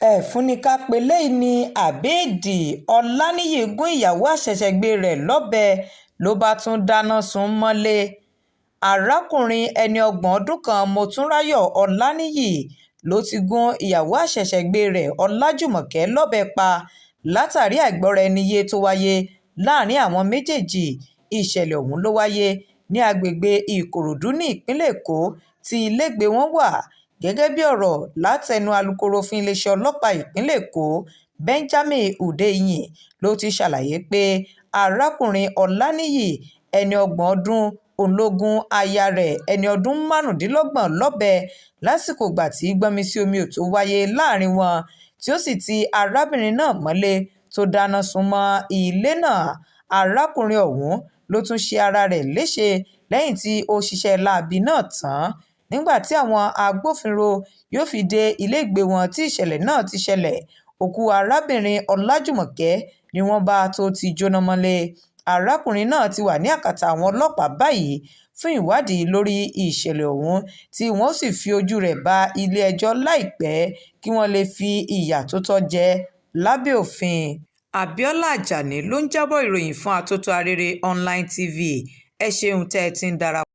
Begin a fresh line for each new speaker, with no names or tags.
Ẹfun ni ká pè eléyìí ní àbẹ́ẹ̀dì Ọláníyì gún ìyàwó àṣẹ̀ṣẹ̀gbè rẹ̀ lọ́bẹ̀ ló bá tún dáná sun ún mọ́lẹ̀. Arákùnrin ẹni ọgbọ̀n ọdún kan Motunráyọ̀ Ọláníyì ló ti gún ìyàwó àṣẹ̀ṣẹ̀gbè rẹ̀ Ọlájúmọ̀kẹ́ lọ́bẹ̀ pa látàrí àìgbọ́ra-ẹni-yé tó wáyé láàrin àwọn méjèèjì. Ìṣẹ̀lẹ̀ ọ̀hún ló wáyé ní agbègbè Ìkòròdú ní ìpínlẹ̀ Èkó tí ilégbèé wọn wà. Gẹ́gẹ́ bí ọ̀rọ̀ látẹnu alūkkóró fún iléeṣẹ́ ọlọ́pàá ìpínlẹ̀ Èkó, Benjamin Hundeyin, ló ti ṣàlàyé pé arákùnrin Ọláníyì, ẹni ọgbọ̀n ọdún òun ló gún aya rẹ̀ ẹni ọdún 25 lọ́bẹ̀ lásìkò ìgbà tí gbọ́nmi-síi-omi-ò-tó wáyé láàrin wọn, tí ó sì ti arábìnrin náà mọ́lé tó dáná sun mọ́ ilé náà. Arákùnrin ọ̀hún ló tún ṣe ara rẹ̀ léṣe lẹ́yìn tí ó ṣiṣẹ́ láabi náà tán. Nígbà tí àwọn agbófinró yóò fi dé ilégbèé wọn tí ìṣẹ̀lẹ̀ náà ti ṣẹlẹ̀, òkú arábìnrin Ọlájúmọ̀kẹ́ ni wọ́n bá tó ti jóná mọ́lé. Arákùnrin náà ti wà ní àkàtà àwọn ọlọ́pàá báyìí fún ìwádìí lórí ìṣẹ̀lẹ̀ ọ̀hún, tí wọ́n sì fi ojú rẹ̀ bá ilé-ẹjọ́ láìpẹ́ kí wọ́n lè fi ìyà tó tọ́ jẹ ẹ́ lábẹ́ òfin. Abiola Ajani ló ń jábọ̀ ìròyìn fún Atótó Arére Online TV. Ẹ ṣeun tẹ́ ẹ ti ń darapọ̀.